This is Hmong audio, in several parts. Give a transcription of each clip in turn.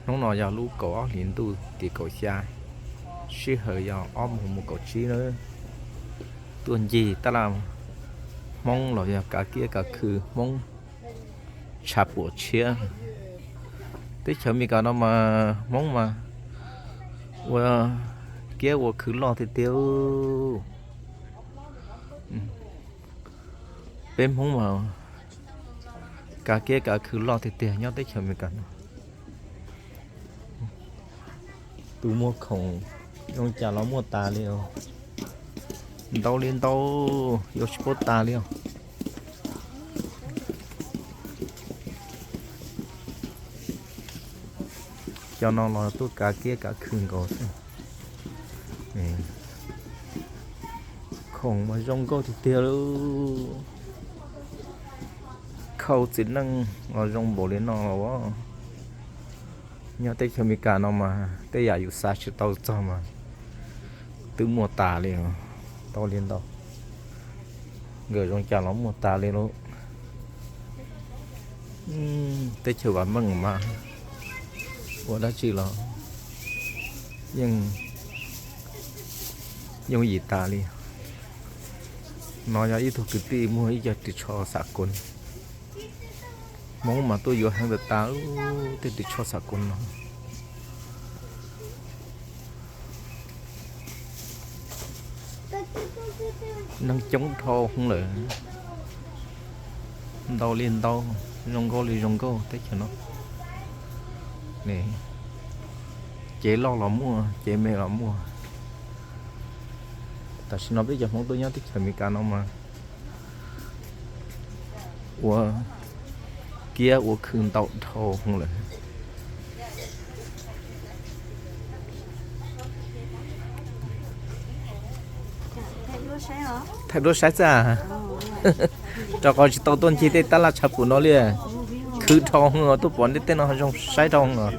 Hnub no yog lub kaum ob hlis ntuj tim kaum xya, sij hawm yog ob moos mus kaum tsib na. Tuaj ncig tab laj Hmoob los yog kav kiab kav khw Hmoob tshav puam tshiab. Teb chaws Amelikas no mas Hmoob mas ua kiab ua khw loj tiag tiag. Peb Hmoob mas kav kiab kav khw loj tiag tiag nyob teb chaws Amelikas no. Tus muag khoom zoo cas los muaj tas li os. Ntau li ntau, yuav tsis paub tas li os. Cov no los tuaj kav kiab kav khw nkaus xwb. Khoom mas zoo nkauj tiag tiag li. Khau txiv neej los zoo npaum li no los as. Nyob teb chaws Amelikas no mas tej yam yus xav tsis tau txog mas twb muaj tas li os. Ntau li ntau, nkawm zoo cas los muaj tas li lauj. Teb chaws vam meej mas ua dab tsi los yeej yooj yim tas li. No yog ib tug kwv tij muag ib co ris tsho xam koos. Hmoob mas tuaj yuav heev tas tas tej ris tsho xam koos no. Neeg coob dhau heev lawm. Ntau li ntau, zoo nkauj li zoo nkauj teb chaws no. Cev loj los muaj, cev me los muaj. Tam sim no peb cov Hmoob tuaj nyob teb chaws Amelikas no mas ua kiab ua khw ntau dhau heev lawm. Thaij duab saib xwb, rau qhov tsis tau tuaj ncig tej tab laj tshav puam no li. Khw dhau heev os, tuaj pom tej no zoo saib dhau os.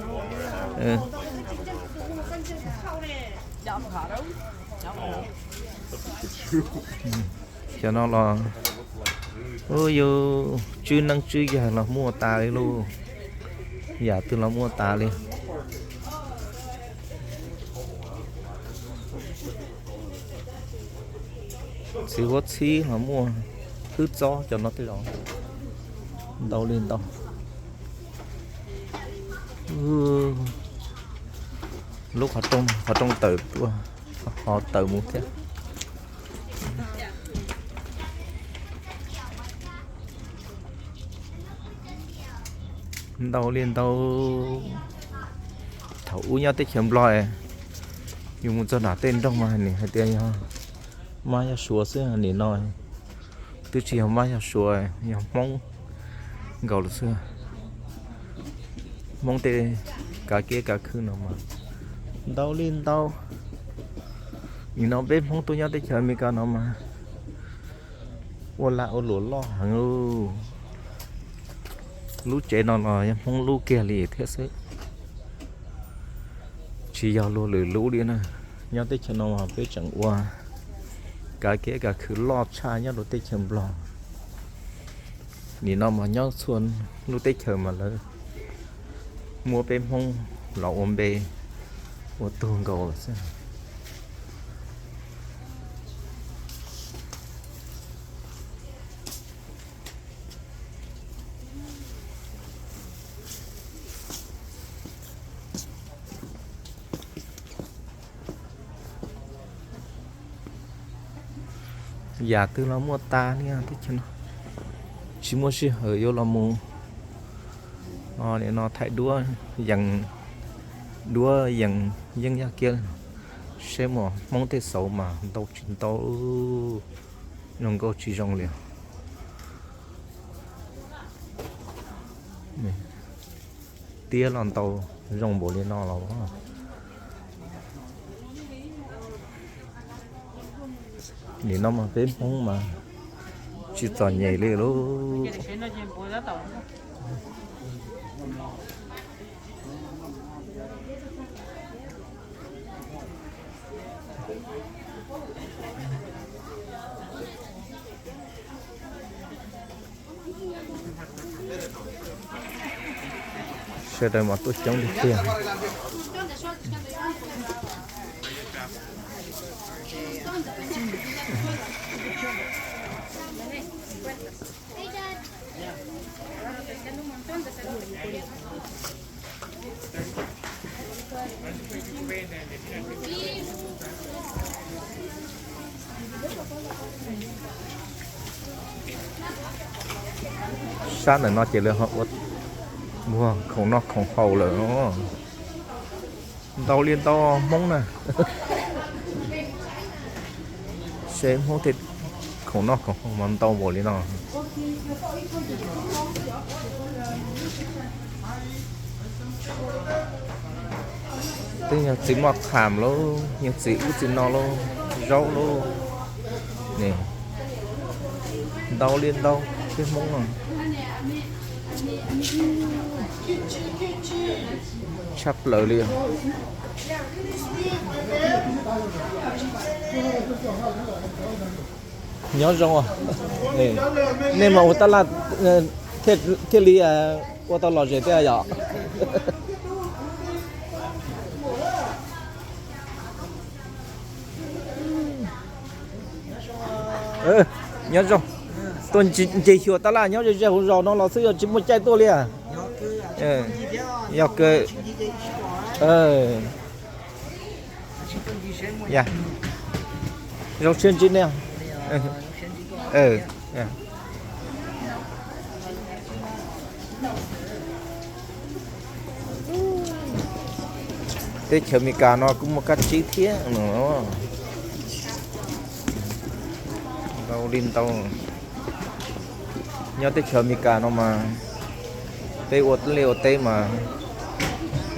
Cov no los yus tswb neeb tswb yaig los muaj tas li lauj. Yam twg los muaj tas li. Txiv huab txhib los muaj, hwb txob cov no tej zaum ntau li ntau. Lub qhov rooj tawm tuaj, ho tawm mus thiab. Ntau li ntau. Thaum ub nyob teb chaws Nplog, yus mus txog nram tej nroog mas nim hais tias yog Mab yog Suav xwb, nim no twb tsis yog Mab yog Suav, yog Hmoob nkaus lawm xwb. Hmoob tej kav kiab kav khw no mas ntau li ntau. Nim no peb Hmoob tuaj nyob teb chaws Amelikas no mas ua lag ua luam loj heev. Lub tsev no los yog Hmoob lub kiag li thiab xwb, tsis yog luag lwm lub li na. Nyob teb chaws no mas peb tseem ua kav kiab kav khw loj tshaj nyob rau teb chaws Nplog. Nim no mas nyob txhua lub teb chaws mas lawv muab peb Hmoob los ua npe ua tug nkaus lawm xwb. Yam twg los muaj tas li teb chaws no. Tsis muaj sij hawm yuav los mus, nim no thaij duab yees, duab yees yeeb yaj kiab. Saib mas Hmoob tej xauv mas ntau tsis ntau, zoo nkauj tsis zoo li. Tiab los ntau, zoo npaum li no los. Nim no mas peb Hmoob mas tsis txom nyem li lauj. Sawv daws mas tuaj coob tiag tiag. Sab ntawm no ces lawv ho ua muag khoom noj khoom haus lawm. Ntau li ntau Hmoob na. Seb Hmoob tej khoom noj khoom haus mas ntau npaum li no. Twb yog txiv moj qham lauj, yog txiv ub txiv no lauj, zaub lauj. Ntau li ntau, peb Hmoob no. Tshaj plaws li. Nyob zoo. Nej mas ua tab laj thiaj li ua tau lom zem thiab yom. Nyob zoo. Tuaj nce xyuas tab laj nyob ze ze hauv zos no los xwb, yog tsis muaj caij tuaj li. Yog kawg. Zoo siab ntsib nej. Teb chaws Amelikas no kuj muaj kab tsib thiab no. Ntau li ntau. Nyob teb chaws Amelikas no mas peb ua liaj ua teb mas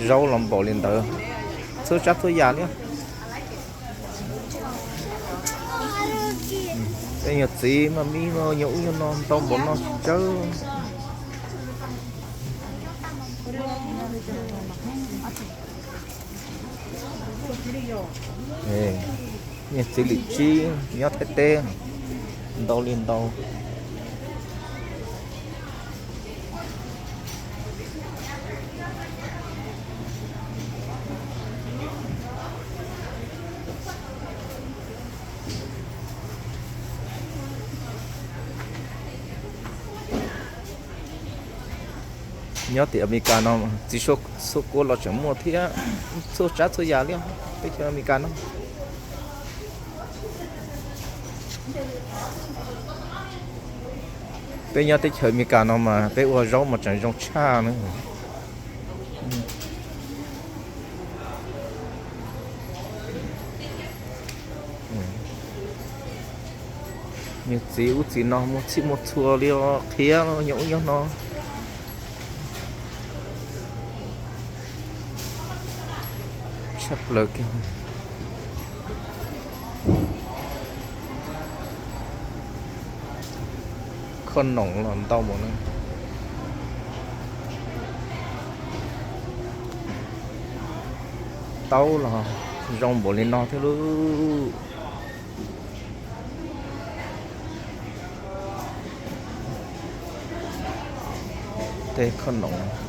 zaub los npaum li ntawd, txhua tsav txhua yam li. Tej nyuag txiv mas me nyuag ub nyuag no ntau npaum no tsis tsawg. Niag txiv lim tsib nyob Thaib teb ntau li ntau. Nyob tim Amelikas no txiv xua kuav los tseem muaj thiab, txhua tsav txhua yam li teb chaws Amelikas no. Peb nyob teb chaws Amelikas no mas peb ua zaub mas tseem zoo tshaj na. Niag txiv ub txiv no muaj txhij muaj txhua li os, qhiav nyob ub nyob no. Tshaj plaws kiag. Khob noom los ntau npaum no. Taub los zoo npaum li no thiab lauj. Tej khob noom.